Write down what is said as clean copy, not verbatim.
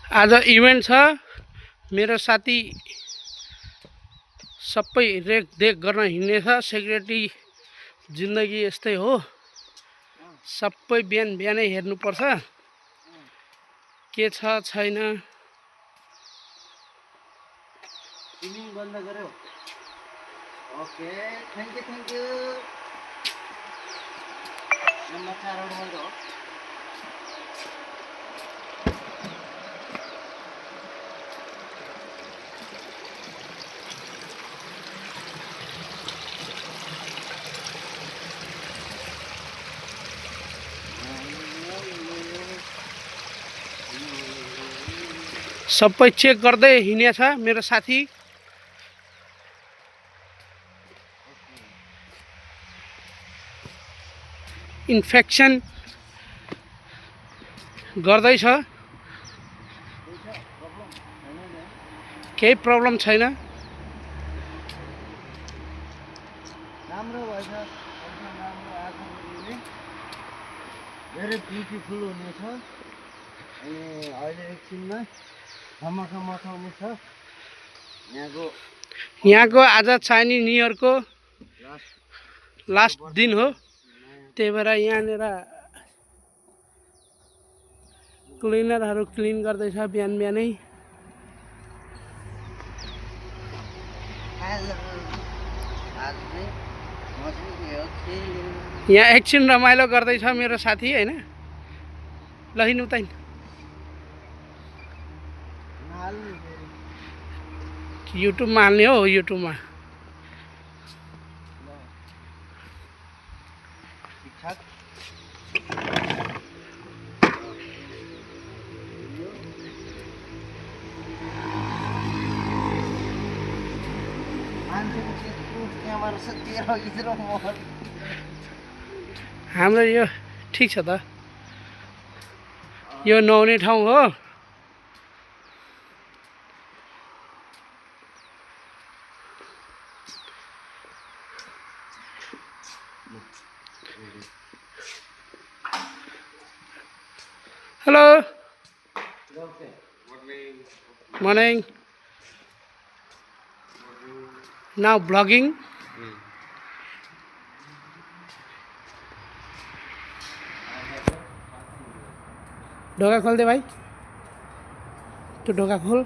आज इभेन्ट छ। मेरो साथी सबै रेखदेख गर्न हिँड्ने छ। सेक्रेटरी जिन्दगी यस्तै हो, सबै बिहान बिहानै हेर्नुपर्छ के छ छैन। स्विमिङ बन्द गर्यो। Okay, thank you. Number 4 out भयो। सबै चेक गर्दै हिँडेछ मेरो साथी। इन्फेक्सन गर्दैछ, केही प्रब्लम छैन। राम्रो भएछ, धेरै ब्युटिफुल हुनेछ। अनि अहिले एकछिनमा धमाका छ। यहाँको आज चाइनिज न्यु इयरको लास्ट दिन हो, त्यही भएर यहाँनिर क्लिनरहरू क्लिन गर्दैछ बिहान बिहानै। यहाँ एकछिन रमाइलो गर्दैछ मेरो साथी होइन। ल हिँड्नु त युट्युबमा हाल्ने हो, युट्युबमा। हाम्रो यो ठिक छ त, यो नहुने ठाउँ हो। Hello, morning. Now vlogging. ढोका खोल दे भाई, तू ढोका खोल।